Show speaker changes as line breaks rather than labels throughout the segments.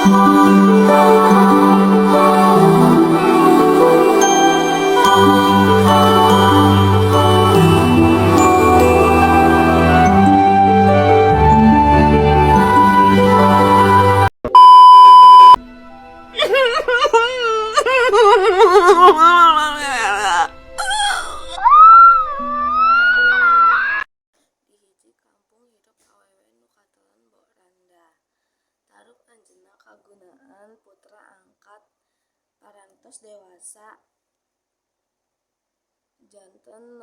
Di hiji kampung hirup awewe nu katelan Mbok Randa. Tarup anjeunna kagunaan putra angkat parantos dewasa janten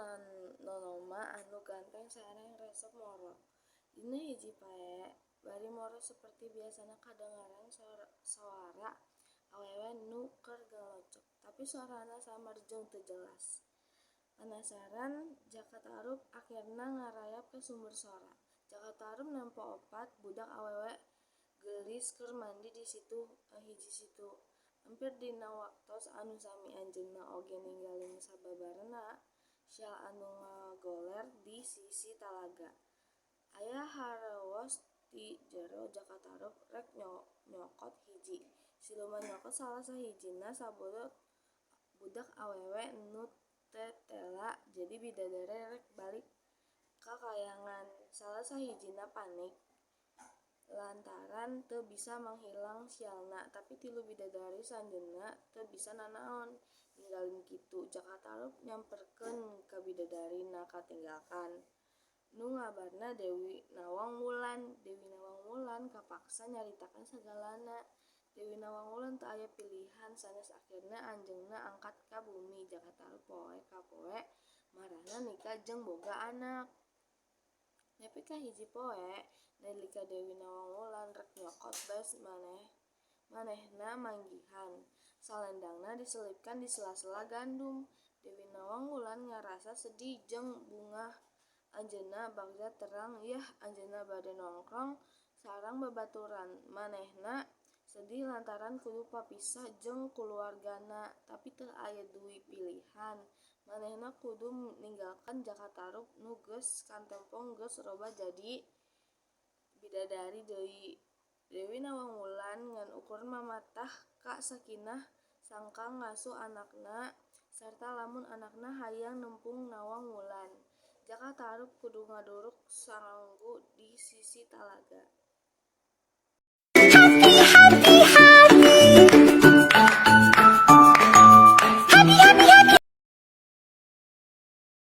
nonoma anu ganteng sareng resep moro. Dina hiji poe, bari moro saperti biasana kadengaran soara awewe nu keur ngalocok, tapi sorana samar jeung teu jelas. Panasaran Jaka Tarub akhirna ngarayap ka sumber sora. Jaka Tarub nempo opat budak awewe geulis keur mandi di hiji situ. Ampir dina waktos anu sami anjeunna oge ninggali sababarna syal anu ngagoler di sisi talaga. Aya harewos ti jero Jaka Tarub rek nyokot hiji. Siluman nyokot salah sahijina sabodo budak awewe nu tetela jadi bidadari rek balik ka kahyangan. Salah sahijina panik lantaran teu bisa manghilang syalna tapi tilu bidadari sejenna teu bisa nanaon ninggalin kitu. Jaka Tarub nyamperkeun ka bidadari na katinggalkan nu ngaranna Dewi Nawang Wulan. Dewi Nawang Wulan kapaksa nyaritakeun sagalana. Dewi Nawang Wulan teu aya pilihan sanes akhirna anjeunna angkat ka bumi. Jaka Tarub poe ka poe marahna nikah jeung boga anak. Nepi ka hiji poe nalika Dewi Nawang Wulan rek nyokot bas manehna manggihan salendangna diselipkeun di sela-sela gandum. Dewi Nawang Wulan ngarasa sedih jeung bungah anjeunna bagja terang yah anjeunna bade nongkrong sareng babaturan manehna sedih lantaran kudu papisah jeung kulawargana tapi teu aya deui pilihan manehna kudu ninggalkeun Jaka Tarub nu geus katempo geus robah jadi bidadari deui. Dewi Nawang Wulan ngan ukur mamatah ka Sakinah sangkan ngasuh anakna sarta lamun anakna hayang nempung Nawang Wulan. Jaka Tarub kudu ngaduruk sanganggu di sisi talaga.